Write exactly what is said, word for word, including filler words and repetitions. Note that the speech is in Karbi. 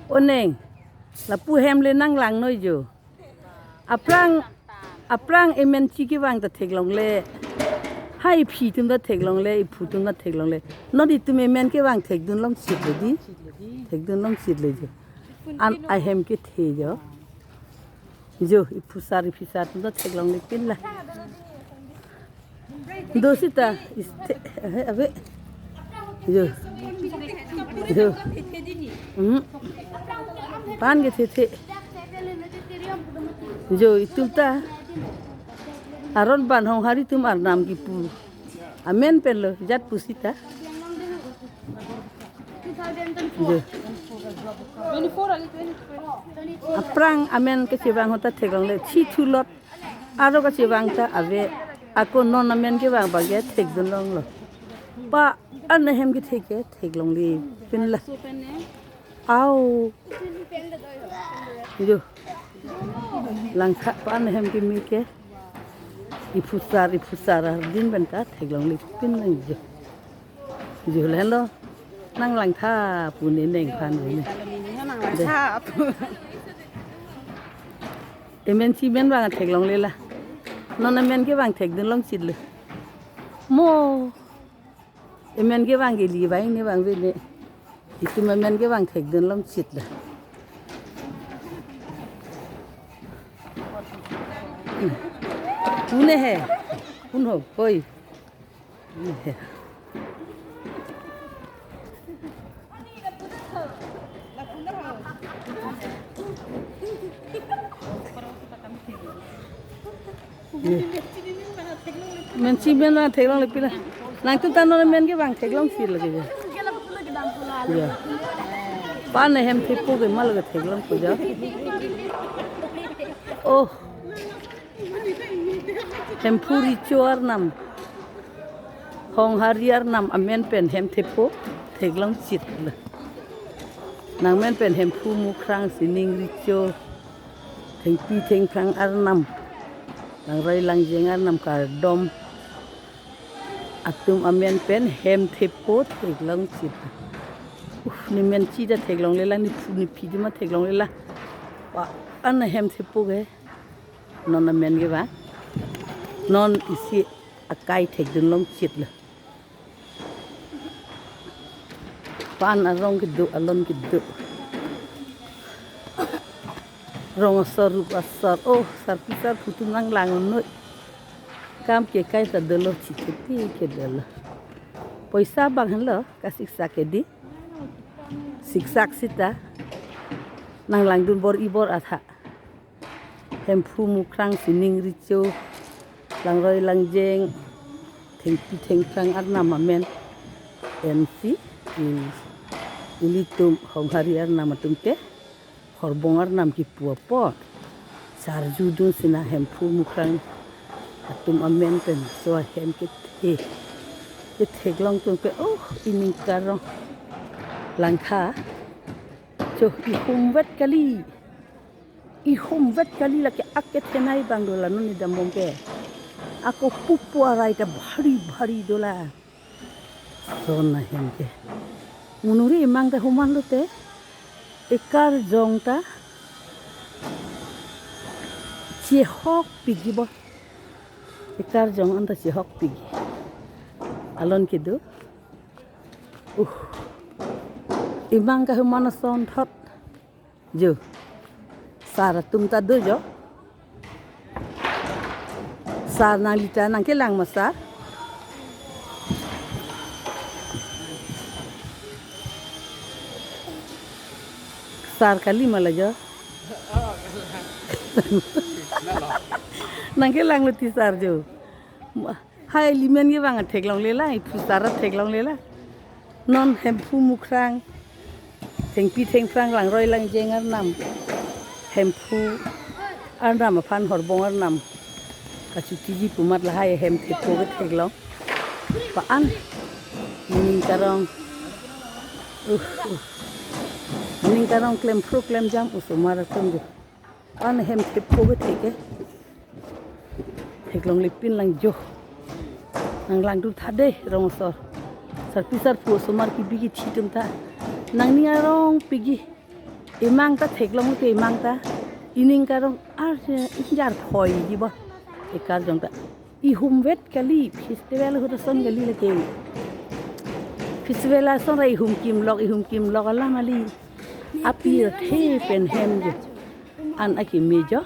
Oneng, lapu hem le nang langnoi jo. Aphrang, aphrang emen chi kevang ta theklongle. Hai iphi atum ta theklongle, iphu atum ta theklongle. Non itum emen kevang thekdun longchit le di. Thekdun longchit le jo. An ahem kethe jo. Jo, iphu sar, iphi sar atum ta theklongle pin la. Do sita, is the, eh, ave. Jo. Jo. Hmm. Pan kethe the. Jo, itum ta. Aron ban Honghari atum arnam kipu. Amen pen lo, jat pu sita. Jo. Aphrang amen kechevang ahut ta theklongle, chi thulot. Aro kachevang ta ave, ako non amen kevang abang ke thekdun longlo. Pa-an ahem kethe ke theklongle pin la. Au. Jo. Langtha pa-an ahem keme ke. Iphu sar, iphu sar ardin pen ta theklongle pin lang jo. Jo lelo. Nang langtha pu ne neng phan ne. Nang langtha pu. Emen chi men vang theklongle la. Non amen kevang thekdun longchit le. Mo. Emen kevang ke li vang ne vang ve ne. Itum emen kevang thekdun longchit la. Une he. Un ho, hoi. Men chi men vang theklongle pin la. Nangtum ta non men kevang theklongchit lagi jo. Ya. Pa-an ahem thepo ke ma lagi theklongpo jo. Oh. Hemphu Recho arnam, Honghari arnam amen pen hem thepo theklongchit le. Nang men pen Hemphu Mukrang, Sining Recho, Thengpi Thengphrang arnam, Langroi Langjeng arnam kardom atum amen pen hem thepo theklongchit. Uh, ne men chi ta theklongle la, ne phu ne phi di ma theklongle la. Pa-an ahem thepo ke. Non amen kevang. Non isi akai thekdun longchit le. Pa-an arong kedo, alon kedo. Rong asor, rup asor. Oh, sarpi sarpo atum nang lang noi. Kam kekai ta dolo, chikiti ke dolo. Poisa abang henlo, kasiksak ke di. Siksak sita. Nang langdun bor-i bor-a tha. Hemphu Mukrang, Sining Recho, Langroi Langjeng, Thengpi Thengphrang arnam amen. M C, il-, ilitum Honghari arnam atum ke, Horbong arnam kipu apot. Sarju dun sina Hemphu Mukrang atum amen pen so ahem kethe. Ketheklong atum ke, oh, ining karong. Langtha. Cho, ihum vet kali. Ihum vet kali, lake ak kethenei abang dola non ne dambom ke. Ako pupu arai ta bhari bhari dola. Son ahem ke. Monit imang ta human lote. Ekarjong ta chehokpik ji bo. Ekarjong an ta chehokpik ji. Alon kedo. Uh. Imang ke human asonthot. Jo. Sar atum ta do jo. Sar nangli ta nangkelang ma sar. Sar kali ma la jo. Nangkelang lo ti sar jo. Hai ili men kevang theklongle la, iphu sar theklongle la. Non Hemphu Mukrang, Thengpi Thengphrang, Langroi Langjeng arnam, Hemphu arnam aphan Horbong arnam kachotiji pu amat lahai hem thepo ketheklong. Pa-an, ining karong. Uh, uh. Ining karong klemphru klemjam osomar atum do. Pa-an hem thepo kethe ke. Theklongle pin lang jo. Nang langdun tha de rong asor. Sarpi sarpo osomar kebi kethe atum ta. Nangning arongpik ji. Imang ta theklong te imang ta. Ining karong ar se injar khoi ji bo. Ekarjong ta. Ihum vet kali festival ahut ason kali lake. Festival ason ra ihum kimlok, ihum kimlok alam ali. Apirthe pen hem je. An akimi jo.